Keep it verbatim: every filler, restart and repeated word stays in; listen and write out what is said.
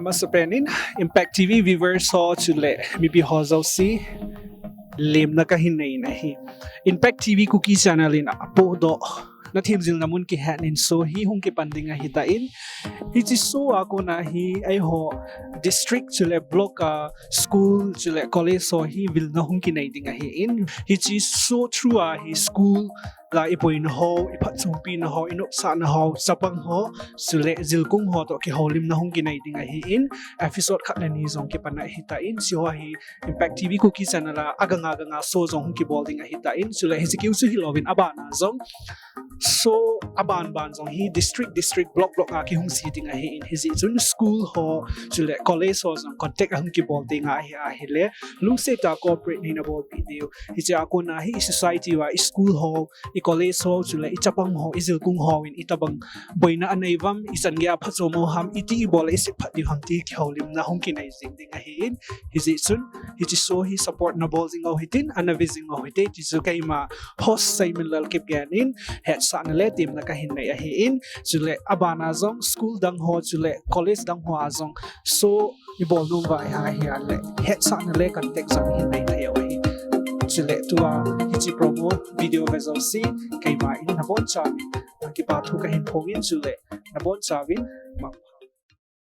Amasapen in Impact T V viewers ho chule mipi ho jouse lemna kahin nei ahi. Impact T V Kuki channel in apohdoh na themjilna mun kihet in show hi hung kipan ding ahitan, hiche show a kona hi eiho district chule block a school chule college ho hi vilna hung kinei ding ahin, hiche show through a hi school la iboina ho, iphatchompi na ho, inopsahna ho, chapang ho, chule jilkung ho toh kihoulimna hung kinei ding ahin, episode khat le ni jong kipan ahitan, hiche ho hi Impact T V Kuki channel a aganga ganga show jong hung kibol ding ahitan, chule hiche keu chu hilouvin abana jong show aban ban jong hi district district block block a kihung se ding ahin, hijeh chun school ho chule college ho jong contact ahung kibol ding ahi ahile lungset a cooperate neina bolpeh diu. Hiche a kona hi i society uva i school ho, i college ho chule i chapang ho, i jilkung hon itobang boina anei uvam, ichan gei a phatchom u ham, iti ibol a isep phat diu ham ti kihoulimna hung kinei jing ding ahin, hijeh chun hiche show hi support nabol jing u hitin, ana ve jing u hite ti chu keima host Seiminlal Kipgen in hetsahna le temna kahin nei ahin, chule abana jong school dang ho chule college dang ho a jong show ibol nom uva ahi ahile hetsahna le contact jong hin nei thei u ahi. Chule tua hiche promo video ve jouse keima in nabonchauvin kipathu kahin phongin, chule nabonchauvin mangpha.